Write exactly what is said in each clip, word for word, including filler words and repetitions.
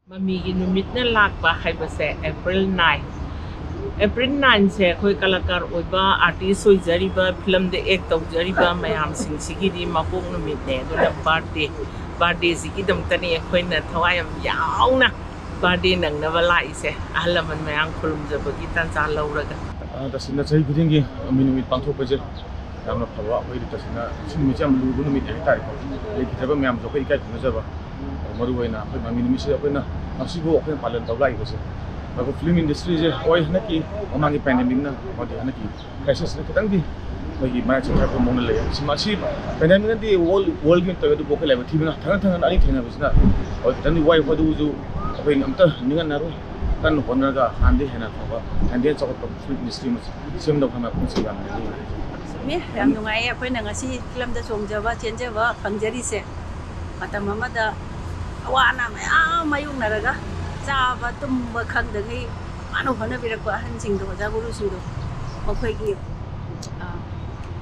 ꯃꯃꯤꯒꯤ ꯅꯨꯃꯤꯠꯅ ꯂꯥꯛꯄ ꯍꯥꯏꯕꯁꯦ ꯑꯦꯄ꯭ꯔꯤꯜ ꯅꯥꯏꯟ, ꯑꯦꯄ꯭ꯔꯤꯜ ꯅꯥꯏꯟꯁꯦ ꯑꯩꯈꯣꯏ ꯀꯂꯥꯀꯥꯔ ꯑꯣꯏꯕ, ꯑꯥꯔꯇꯤꯁ ꯑꯣꯏꯖꯔꯤꯕ, ꯐꯤꯂꯝꯗ ꯑꯦꯛ ꯇꯧꯖꯔꯤꯕ ꯃꯌꯥꯝꯁꯤꯡꯁꯤꯒꯤꯗꯤ ꯃꯄꯣꯛ ꯅꯨꯃꯤꯠꯅꯦ꯫ ꯑꯗꯨꯅ ꯕꯥꯔꯗꯦ, ꯕꯥꯔꯗꯦꯁꯤꯒꯤꯗꯃꯛꯇꯅꯤ ꯑꯩꯈꯣꯏꯅ ꯊꯋꯥꯏ ꯌꯥꯝ ꯌꯥꯎꯅ ꯕꯥꯔꯗꯦ ꯅꯪꯅꯕ ꯂꯥꯛꯏꯁꯦ, ꯑꯍꯜ ꯂꯃꯟ ꯃꯌꯥꯝ ꯈꯨꯔꯨꯝꯖꯕꯒꯤ ꯇꯥꯟꯖꯥ ꯂꯧꯔꯒ꯫ ꯑ, ꯇꯁꯦꯡꯅ ꯆꯍꯤ ꯈꯨꯗꯤꯡꯒꯤ ꯃꯃꯤ ꯅꯨꯃꯤꯠ ꯄꯥꯡꯊꯣꯛꯄꯁꯦ ꯌꯥꯝꯅ ꯐꯕ, ꯑꯩꯈꯣꯏꯗꯤ ꯇꯁꯦꯡꯅ ꯁꯤ ꯅꯨꯃꯤꯠꯁꯦ ꯌꯥꯝ ꯂꯨꯕ ꯅꯨꯃꯤꯠꯅꯤ ꯍꯥꯏꯇꯥꯔꯦꯀꯣ꯫ ꯂꯩꯈꯤꯗ꯭ꯔꯕ ꯃꯌꯥꯝꯁꯨ ꯑꯩꯈꯣꯏ ꯏꯀꯥꯏ ꯈꯨꯝꯅꯖꯕ, ꯑꯗꯨ ꯃꯔꯨ ꯑꯣꯏꯅ ꯑꯩꯈꯣꯏ ꯃꯃꯤ ꯅꯨꯃꯤꯠꯁꯤꯗ ꯑꯩꯈꯣꯏꯅ ꯉꯁꯤꯕꯨ ꯑꯩꯈꯣꯏꯅ ꯄꯥꯂꯟ ꯇꯧ ꯂꯥꯛꯏꯕꯁꯦ꯫ ꯑꯩꯈꯣꯏ ꯐꯤꯂꯝ ꯏꯟꯗꯁꯇ꯭ꯔꯤꯁꯦ, ꯍꯣꯏ, ꯍꯟꯗꯛꯀꯤ ꯃꯃꯥꯡꯒꯤ ꯄꯦꯟꯗꯦꯃꯤꯛꯅ, ꯍꯥꯏꯗꯤ ꯍꯟꯗꯛꯀꯤ ꯀ꯭ꯔꯥꯏꯁꯤꯁꯅ ꯈꯤꯇꯪꯗꯤ ꯑꯩꯈꯣꯏꯒꯤ ꯃꯔꯥꯏ ꯆꯠꯊꯔꯛꯄ ꯃꯑꯣꯡꯗ ꯂꯩꯌꯦ꯫ ꯁꯤ ꯃꯁꯤ ꯄꯦꯟꯗꯦꯃꯤꯛꯅꯗꯤ ꯋꯥꯔꯜ, ꯋꯥꯔꯜꯒꯤ ꯑꯣꯏꯅ ꯇꯧꯋꯦ, ꯑꯗꯨꯕꯨ ꯑꯩꯈꯣꯏ ꯂꯥꯏꯕꯛ ꯊꯤꯕꯅ ꯊꯪꯅ ꯊꯪꯅꯅ ꯑꯅꯤ ꯊꯦꯡꯅꯕꯁꯤꯅ ꯍꯣꯏ ꯈꯤꯇꯪꯗꯤ ꯋꯥꯏ꯫ ꯑꯗꯨꯕꯨꯁꯨ ꯑꯩꯈꯣꯏ ꯑꯝꯇ ꯅꯤꯡꯍꯟꯅꯔꯣꯏ꯫ ꯀꯟꯅ ꯍꯣꯠꯅꯔꯒ ꯍꯥꯟꯅꯗꯤ ꯍꯦꯟꯅ ꯐꯕ, ꯍꯦꯟꯅ ꯍꯦꯟꯅ ꯆꯥꯎꯈꯠꯄ ꯐꯤꯂꯝ ꯏꯟꯗꯁꯇ꯭ꯔꯤ ꯑꯃ ꯁꯦꯝꯗꯧ ꯍꯥꯏꯅ ꯑꯩꯈꯣꯏꯁꯨ ꯌꯥꯝꯅ ꯅꯤꯡꯉꯤ꯫ ꯆꯨꯝꯃꯤ, ꯌꯥꯝ ꯅꯨꯡꯉꯥꯏꯌꯦ ꯑꯩꯈꯣꯏꯅ ꯉꯁꯤ ꯐꯤꯂꯝꯗ ꯆꯣꯡꯖꯕ, ꯆꯦꯟꯖꯕ ꯐꯪꯖꯔꯤꯁꯦ꯫ ꯃꯇꯝ ꯑꯃꯗ ꯑꯋꯥ ꯑꯅꯥ ꯃꯌꯥꯝ ꯃꯥꯌꯣꯛꯅꯔꯒ ꯆꯥꯕ ꯇꯨꯝꯕ ꯈꯪꯗꯉꯩ ꯋꯥꯅ ꯍꯣꯠꯅꯕꯤꯔꯛꯄ ꯑꯍꯟꯁꯤꯡꯗꯣ, ꯑꯣꯖꯥ ꯒꯨꯔꯨꯁꯤꯡꯗꯣ, ꯃꯈꯣꯏꯒꯤ, ꯑ,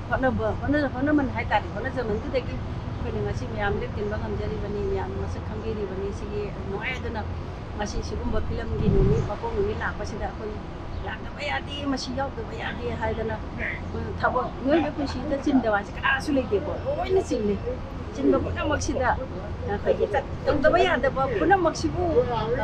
ꯍꯣꯠꯅꯕ, ꯍꯣꯠꯅ-, ꯍꯣꯠꯅꯃꯟ ꯍꯥꯏꯇꯥꯔꯦ, ꯍꯣꯠꯅꯖꯃꯟꯗꯨꯗꯒꯤ ꯑꯩꯈꯣꯏꯅ ꯉꯁꯤ ꯃꯌꯥꯝ ꯂꯦꯞꯇꯤꯟꯕ ꯉꯝꯖꯔꯤꯕꯅꯤ, ꯃꯌꯥꯝ ꯃꯁꯛ ꯈꯪꯕꯤꯔꯤꯕꯅꯤ꯫ ꯁꯤꯒꯤ ꯅꯨꯡꯉꯥꯏ꯫ ꯑꯗꯨꯅ ꯉꯁꯤ ꯁꯤꯒꯨꯝꯕ ꯐꯤꯂꯝꯒꯤ ꯅꯨꯃꯤꯠ, ꯃꯄꯣꯛ ꯅꯨꯃꯤꯠ ꯂꯥꯛꯄꯁꯤꯗ ꯑꯩꯈꯣꯏ ꯂꯥꯛꯇꯕ ꯌꯥꯗꯦ, ꯃꯁꯤ ꯌꯥꯎꯗꯕ ꯌꯥꯗꯦ ꯍꯥꯏꯗꯅ, ꯑꯩꯈꯣꯏ ꯊꯕꯛ, ꯃꯤꯑꯣꯏꯕ ꯄꯨꯟꯁꯤꯗ ꯆꯤꯟꯗꯕ ꯍꯥꯏꯁꯦ ꯀꯅꯥꯁꯨ ꯂꯩꯇꯦꯀꯣ, ꯂꯣꯏꯅ ꯆꯤꯜꯂꯤ꯫ ꯆꯤꯟꯕ ꯄꯨꯝꯅꯃꯛꯁꯤꯗ ꯑꯩꯈꯣꯏꯒꯤ ꯇꯧꯗꯕ ꯌꯥꯗꯕ ꯄꯨꯝꯅꯃꯛꯁꯤꯕꯨ,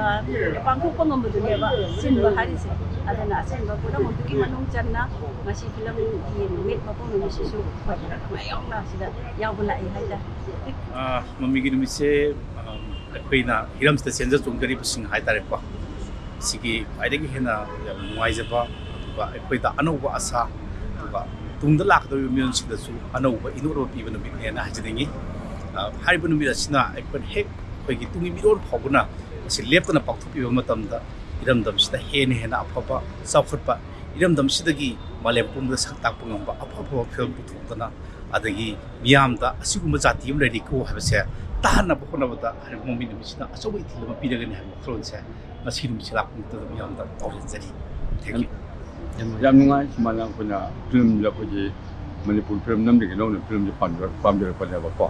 ꯑ, ꯄꯥꯡꯊꯣꯛꯄ ꯉꯝꯕꯗꯨꯅꯦꯕ ꯆꯤꯟꯕ ꯍꯥꯏꯔꯤꯁꯦ꯫ ꯑꯗꯨꯅ ꯑꯆꯤꯟꯕ ꯄꯨꯝꯅꯃꯛꯇꯨꯒꯤ ꯃꯅꯨꯡ ꯆꯟꯅ ꯉꯁꯤ ꯐꯤꯂꯝꯒꯤ ꯅꯨꯃꯤꯠ, ꯃꯄꯣꯛ ꯅꯨꯃꯤꯠꯁꯤꯁꯨ ꯑꯩꯈꯣꯏ ꯃꯥꯌꯣꯛꯅ ꯁꯤꯗ ꯌꯥꯎꯕ ꯂꯥꯛꯏ ꯍꯥꯏꯇꯥꯔꯦ꯫ ꯑ, ꯃꯃꯤꯒꯤ ꯅꯨꯃꯤꯠꯁꯦ, ꯑ, ꯑꯩꯈꯣꯏꯅ ꯍꯤꯔꯝꯁꯤꯗ ꯆꯦꯟꯖ ꯆꯣꯡꯖꯔꯤꯕꯁꯤꯡ ꯍꯥꯏꯇꯥꯔꯦꯀꯣ, ꯁꯤꯒꯤ ꯈ꯭ꯋꯥꯏꯗꯒꯤ ꯍꯦꯟꯅ ꯌꯥꯝꯅ ꯅꯨꯡꯉꯥꯏꯖꯕ, ꯑꯗꯨꯒ ꯑꯩꯈꯣꯏꯗ ꯑꯅꯧꯕ ꯑꯁꯥ, ꯑꯗꯨꯒ ꯇꯨꯡꯗ ꯂꯥꯛꯀꯗꯧꯔꯤꯕ ꯃꯤꯔꯣꯜꯁꯤꯡꯗꯁꯨ ꯑꯅꯧꯕ ꯏꯅꯣꯠ ꯑꯃ ꯄꯤꯕ ꯅꯨꯃꯤꯠꯅꯦꯅ ꯍꯥꯏꯖꯅꯤꯡꯉꯤ꯫ ꯑ, ꯍꯥꯏꯔꯤꯕ ꯅꯨꯃꯤꯠ ꯑꯁꯤꯅ ꯑꯩꯈꯣꯏꯅ ꯍꯦꯛ ꯑꯩꯈꯣꯏꯒꯤ ꯇꯨꯡꯒꯤ ꯃꯤꯔꯣꯜ ꯐꯥꯎꯕꯅ ꯃꯁꯤ ꯂꯦꯞꯇꯅ ꯄꯥꯡꯊꯣꯛꯄꯤꯕ ꯃꯇꯝꯗ ꯏꯔꯝꯗꯝꯁꯤꯗ ꯍꯦꯟꯅ ꯍꯦꯟꯅ ꯑꯐꯕ, ꯆꯥꯎꯈꯠꯄ, ꯏꯔꯝꯗꯝꯁꯤꯗꯒꯤ ꯃꯥꯂꯦꯝ ꯄꯨꯝꯕꯗ ꯁꯛ ꯇꯥꯛꯄ ꯉꯝꯕ ꯑꯐ ꯑꯐꯕ ꯐꯤꯂꯝ ꯄꯨꯊꯣꯛꯇꯅ, ꯑꯗꯒꯤ ꯃꯤꯌꯥꯝꯗ ꯑꯁꯤꯒꯨꯝꯕ ꯖꯥꯇꯤ ꯑꯃ ꯂꯩꯔꯤꯀꯣ ꯍꯥꯏꯕꯁꯦ ꯇꯥꯍꯟꯅꯕ ꯍꯣꯠꯅꯕꯗ ꯍꯥꯏꯔꯤꯕ ꯃꯃꯤ ꯅꯨꯃꯤꯠꯁꯤꯅ ꯑꯆꯧꯕ ꯏꯊꯤꯜ ꯑꯃ ꯄꯤꯔꯒꯅꯤ ꯍꯥꯏꯕ ꯋꯥꯈꯜꯂꯣꯟꯁꯦ ꯉꯁꯤ ꯅꯨꯃꯤꯠꯁꯤ ꯂꯥꯛꯄ ꯅꯨꯃꯤꯠꯇꯨꯗ ꯃꯤꯌꯥꯝꯗ ꯄꯥꯎꯖꯦꯟꯖꯔꯤ꯫ Thank you꯫ ꯌꯥꯝ ꯅꯨꯡꯉꯥꯏ꯫ ꯁꯨꯃꯥꯏꯅ ꯑꯩꯈꯣꯏꯅ ꯐꯤꯂꯝꯗ ꯑꯩꯈꯣꯏꯒꯤ ꯃꯅꯤꯄꯨꯔ ꯐꯤꯂꯝ ꯅꯝꯗ꯭ꯔꯤꯉꯩ ꯅꯧꯅ ꯐꯤꯂꯝꯁꯦ ꯄꯥꯝꯖꯔꯛ-, ꯄꯥꯝꯖꯔꯛꯄꯅꯦꯕꯀꯣ꯫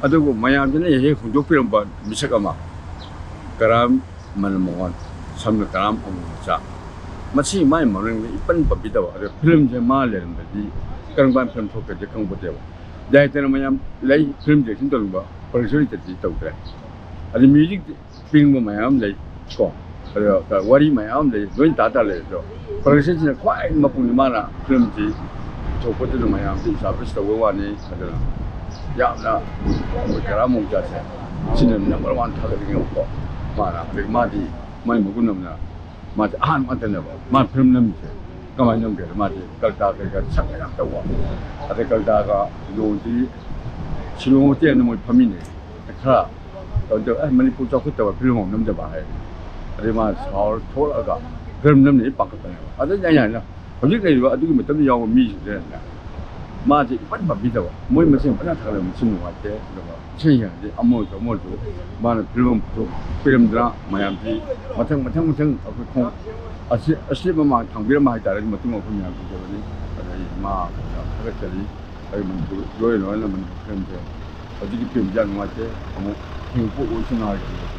ꯑꯗꯨꯕꯨ ꯃꯌꯥꯝꯁꯤꯅ ꯍꯦꯛ ꯍꯦꯛ ꯍꯧꯗꯣꯛꯄꯤꯔꯝꯕ ꯃꯤꯁꯛ ꯑꯃ, ꯀꯔꯥꯝ ꯃꯅꯃꯣꯍꯟ, ꯁꯝꯅ ꯀꯔꯥꯝ ꯑꯃꯨꯕꯆꯥ꯫ ꯃꯁꯤ ꯃꯥꯏ ꯃꯃꯤꯡꯗ ꯏꯄꯟ ꯄꯟꯕꯤꯗꯕ꯫ ꯑꯗ ꯐꯤꯂꯝꯁꯦ ꯃꯥ ꯂꯩꯔꯝꯕꯗꯤ ꯀꯔꯝ ꯀꯥꯟꯗ ꯐꯤꯂꯝ ꯊꯣꯛꯀꯗꯦ ꯈꯪꯄꯣꯠꯇꯦꯕ꯫ ꯗꯥꯏꯔꯦꯛꯇꯔ ꯃꯌꯥꯝ ꯂꯩ, ꯐꯤꯂꯝ ꯗꯥꯏꯔꯦꯛꯁꯟ ꯇꯧꯅꯤꯡꯕ, ꯄ꯭ꯔꯣꯗ꯭ꯌꯨꯁꯔ ꯂꯩꯇ꯭ꯔꯗꯤ ꯇꯧꯗ꯭ꯔꯦ꯫ ꯑꯗ ꯃ꯭ꯌꯨꯖꯤꯛ ꯄꯤꯅꯤꯡꯕ ꯃꯌꯥꯝ ꯂꯩ ꯀꯣ꯫ ꯑꯗꯣ ꯋꯥꯔꯤ ꯃꯌꯥꯝ ꯂꯩ, ꯂꯣꯏ ꯇꯥ ꯇꯥ ꯂꯩ꯫ ꯑꯗꯣ ꯄ꯭ꯔꯣꯗ꯭ꯌꯨꯁꯔꯁꯤꯅ ꯈ꯭ꯋꯥꯏ ꯃꯄꯨꯡꯅꯤ, ꯃꯥꯅ ꯐꯤꯂꯝꯁꯤ ꯄꯨꯊꯣꯛꯄꯗꯨꯅ ꯃꯌꯥꯝꯁꯤ ꯏꯁꯇꯥꯕ꯭ꯂꯤꯁ ꯇꯧꯕ ꯋꯥꯅꯤ꯫ ꯑꯗꯨꯅ ꯌꯥꯝꯅ ꯑꯩꯈꯣꯏ ꯀꯔꯥꯝ ꯑꯃꯨꯕꯆꯥꯁꯦ ꯁꯤꯅ ꯅꯝꯕꯔ ꯋꯥꯟ ꯊꯥꯒꯠꯅꯤꯡꯉꯦꯕꯀꯣ꯫ ꯃꯥꯅ ꯑꯗꯒꯤ ꯃꯥꯗꯤ ꯃꯥꯏ ꯃꯒꯨꯟ ꯑꯃꯅ ꯃꯥꯁꯦ ꯑꯍꯥꯟꯕ ꯉꯥꯛꯇꯅꯦꯕ ꯃꯥ ꯐꯤꯂꯝ ꯅꯝꯃꯤꯁꯦ꯫ ꯀꯃꯥꯏꯅ ꯅꯝꯒꯦꯗ ꯃꯥꯗꯤ ꯀꯜꯇꯥ ꯀꯩꯀꯥ ꯁꯛ ꯌꯥꯝ ꯇꯧꯕ꯫ ꯑꯗꯩ ꯀꯜꯇꯥꯒ ꯂꯣꯟꯁꯤ ꯁꯤꯂꯣꯡ ꯍꯣꯇꯦꯜꯗ ꯃꯣꯏ ꯐꯝꯃꯤꯟꯅꯩ꯫ ꯈꯔ ꯀꯩꯅꯣ ꯇꯧꯋꯦ, "ꯑꯦ, ꯃꯅꯤꯄꯨꯔ ꯆꯥꯎꯈꯠꯇꯕ ꯐꯤꯂꯝ ꯑꯃ ꯅꯝꯗꯕ" ꯍꯥꯏ꯫ ꯑꯗꯩ ꯃꯥ ꯁꯥꯎꯔ ꯊꯣꯛꯂꯛꯑꯒ ꯐꯤꯂꯝ ꯅꯝꯅꯤ ꯄꯥꯈꯠꯄꯅꯦꯕ꯫ ꯑꯗꯩ ꯌꯥꯏ ꯌꯥꯏꯅ ꯍꯧꯖꯤꯛ ꯂꯩꯔꯤꯕ ꯑꯗꯨꯒꯤ ꯃꯇꯝꯗ ꯌꯥꯎꯕ ꯃꯤꯁꯤꯡꯁꯤꯅꯅꯦ ꯃꯥꯁꯦ ꯏꯄꯟ ꯄꯟꯕꯤꯗꯕ꯫ ꯃꯣꯏ ꯃꯁꯦꯟ ꯐꯖꯅ ꯊꯥꯒꯠꯂꯕ ꯃꯁꯤ ꯅꯨꯡꯉꯥꯏꯇꯦ꯫ ꯑꯗꯨꯒ ꯏꯁꯩ ꯌꯦꯡꯉꯗꯤ ꯑꯃ ꯑꯣꯏꯔꯁꯨ ꯑꯃ ꯑꯣꯏꯔꯁꯨ ꯃꯥꯅ ꯐꯤꯂꯝ ꯑꯃ ꯄꯨꯊꯣꯛꯄꯤꯔꯝꯗꯅ ꯃꯌꯥꯝꯁꯤ ꯃꯊꯪ ꯃꯊꯪ ꯃꯊꯪ ꯑꯩꯈꯣꯏ ꯈꯣꯡ ꯑꯁꯤ ꯑꯁꯤ ꯃꯃꯥꯡ ꯊꯥꯡꯕꯤꯔꯝꯕ ꯍꯥꯏꯇꯥꯔꯦ꯫ ꯃꯇꯨꯡ ꯑꯩꯈꯣꯏ ꯃꯌꯥꯝ ꯄꯨꯖꯕꯅꯤ꯫ ꯑꯗꯩ ꯃꯥ ꯊꯥꯒꯠꯆꯔꯤ꯫ ꯑꯩ ꯃꯅꯤꯄꯨꯔ ꯂꯣꯏꯅ ꯂꯣꯏꯅ ꯃꯅꯤꯄꯨꯔ ꯐꯤꯂꯝꯁꯦ ꯍꯧꯖꯤꯛꯀꯤ ꯐꯤꯂꯝꯁꯦ ꯌꯥꯝ ꯅꯨꯡꯉꯥꯏꯇꯦ꯫ ꯑꯃꯨꯛ ꯍꯤꯡꯄꯣꯛ ꯑꯣꯏꯁꯨ ꯉꯥꯏꯔꯒꯦ꯫